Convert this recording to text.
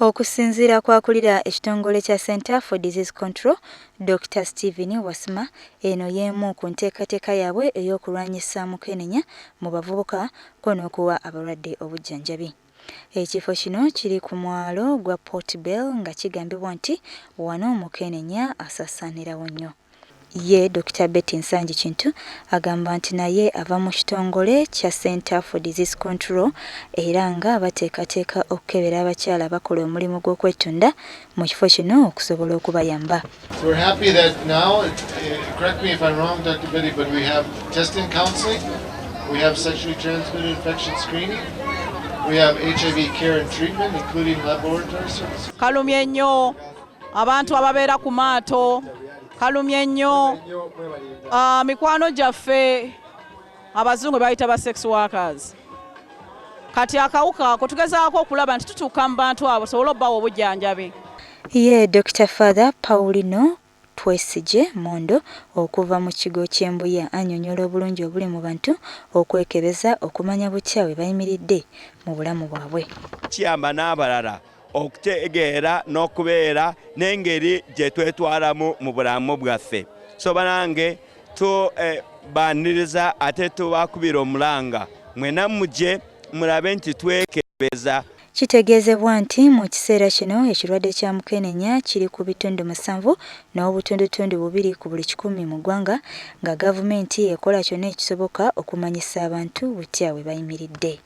Okusinziira ku akulira ekitongole kya Centre for Disease Control, Dokita Stephen Wasima, eno y'emu ku nteekateeka yaabwe ey'okulwanyisa mukenenya mu bavubuka kko n'okuwa abalwadde obujjanjabi. Ekifo kino kiri ku mwalo gwa Port Bell nga kigambibwa nti wano mukenenya asaasaanirawo nnyo. Ye Dokita Betty Nsangi Kintu agamba nti naye ava mu kitongole kya Centre for Disease Control era nga bateekateeka okukebera abakyala abakola omulimu gw'okwetunda mu kifo kino okusobola okubayamba. So we're happy that now, correct me if I'm wrong, Dr. Betty, but we have testing counseling, we have sexually transmitted infection screening, we have HIV care and treatment, including laboratory services. Kalumye nnyo abantu ababeera ku maato, kalumye nnyo mikwano gyaffe abazungu bayita ba sex workers. Kati akawuka ako tugezaako okulaba nti tutuuka mu bantu abo sobole obbawa obujjanjabi. Ye Dr. Father Paulino Twesige Mondo okuva mu kigo ky'Embuya annyonnyola obulungi obuli mu bantu okwekebeza okumanya butya bwe bayimiridde mu bulamu bwabwe. Kiyamba n'abalala okutegeera n'okubeera n'engeri gye twetwalamu mu bulamu bwaffe. So banange, tubaniriza ate tubakubira omulanga, mwena mujje mulabe nti twekebeza. Kitegeezebwa nti mu kiseera kino ekirwadde kya mukenenya kiri ku 7.2 ku buli 100 mu ggwanga, nga gavumenti ekola kyonna ekisoboka okumanyisa abantu butya bwe bayimiridde.